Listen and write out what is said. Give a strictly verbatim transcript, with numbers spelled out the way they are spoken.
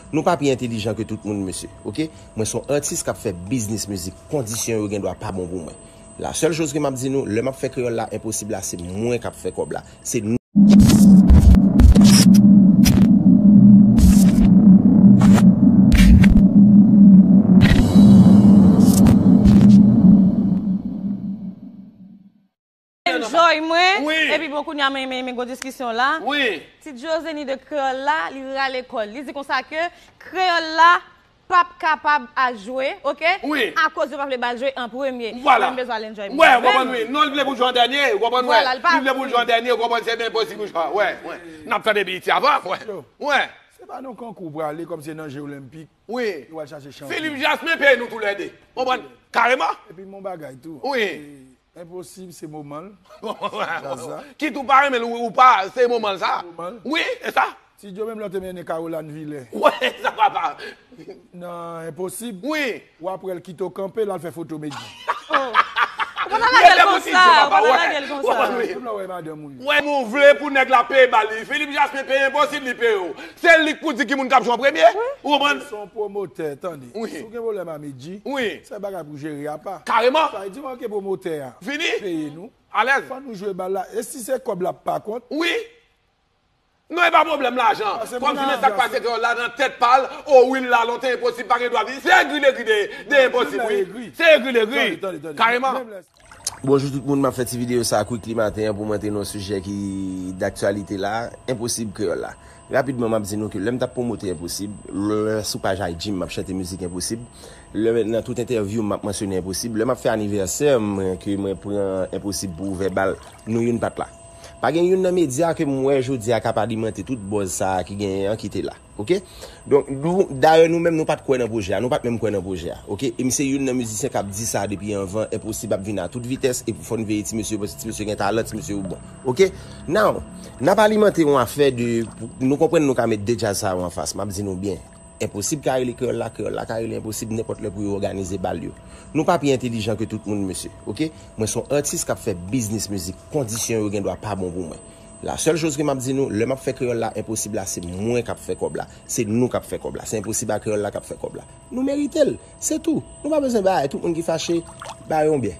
Nou pa pi entelijan ke tout moun, mesye, oke? Mwen se yon atis k ap fè biznis mizik. Kondisyon yo gen dwa pa bon pou mwen. La sèl choz ke m ap di nou, lè m ap fè kreyòl la, enposib la, se mwen k ap fè kòb la. Se nou. Enjoy mwen. Wi. Epi bon, kounye a mwen, mwen, mwen, gwo diskisyon la. Wi. Ti Joseny de kreyòl la, li rale kò l. Li di konsa ke kreyòl la p ap kapab al jwe, oke? Wi. Akoz yo pa vle ba l jwe an premye. Vwala. Mwen bezwen al enjoy mwen. Wè, w konprann, wi. Non, li vle pou l jwe an dènye, w konprann, wè. Vwala, li pa. Li vle pou l jwe an dènye, w konprann, se byen posib pou jwe, wè, wè. N ap tande Biyiti avan, wè. Wè. Se pa nan kankou w prale kòm se nan je olenpik. Wi. Yo al chache chanpyon. Philippe Jasmin peye nou toulède. Konprann? Kareman. Epi m gon bagay tou. Wi. Enposib, se moman l. Jazz la. Kit ou pa renmen l ou pa, se moman l sa. Moman l. Wi, e sa. Ti Djo menm lè w te mennen Caroline Vilè. Wè, sa papa. Nan Enposib. Wi. W ap wè l kite w kanpe, l al fè foto Medjy. Oh. Ou pa ta lage l konsa, ou pa ta lage l konsa. Menm lè w wè madanm ou yo. Wè nou vle pou nèg la peye bal li. Philippe Jasmin peye Enposib, li peye w. Se li k pou di ki moun k ap jwe an premye. Ou konprann? Se yon pwomotè, tande. Wi. Si w gen pwoblèm a Medjy, wi, se bagay pou jere apa. Kareman. Sa vle di, manke pwomotè a. Vini. Peye nou. Alèz. Fò nou jwe bal la. E si se kòb la pa kont? Wi. Non, e pa pwoblèm lajan. Kòm si men sa k pase kreyòl la nan tèt pa l, o wi l la lontan, Enposib pa gen dwa vini. Se egri l egri de, de Enposib, wi. Se egri l egri. Kareman. Bonjou tout moun, m ap fè ti videyo sa quickly maten an pou mwen te nan yon sijè ki daktyalite la, Enposib Kreyòl la. Rapidman, m ap di nou ke lè m t ap pwomote Enposib, lè sou paj I G m, m ap chante mizik Enposib, lè nan tout entèvyou m, m ap mansyone Enposib, lè m ap fè anivèsè m, ke mwen pran Enposib pou ouvè bal, nou youn pa t la. Pa gen youn nan medya ke m wè jodi a k ap alimante tout buzz sa a ki genyen an ki te la. Oke? Donk, nou, dayè nou menm, nou pa t kwè nan pwojè a. Nou pa t menm kwè nan pwojè a. Oke? E m se youn nan mizisyen k ap di sa depi anvan, Enposib ap vin a tout vitès, e fò n veye ti mesye yo, paske ti mesye gen talan, ti mesye yo bon. Oke? Now, n ap alimante yon afè de, nou konprann nou ka met de djaz sa yo anfas, m ap di nou byen. Enposib ka rele kreyòl la, kreyòl la ka rele Enposib nenpòt lè pou yo òganize bal yo. Nou pa pi entelijan ke tout moun, mesye, oke? Mwen se yon atis k ap fè biznis mizik. Kondisyon yo gen dwa pa bon pou mwen. La sèl choz ke m ap di nou, lè m ap fè kreyòl la, Enposib la, se mwen k ap fè kòb la. Se nou k ap fè kòb la. Se Enposib a kreyòl la k ap fè kòb la. Nou merite l. Se tou. Nou pa bezwen bay tout moun ki fache, ba yo yon byè.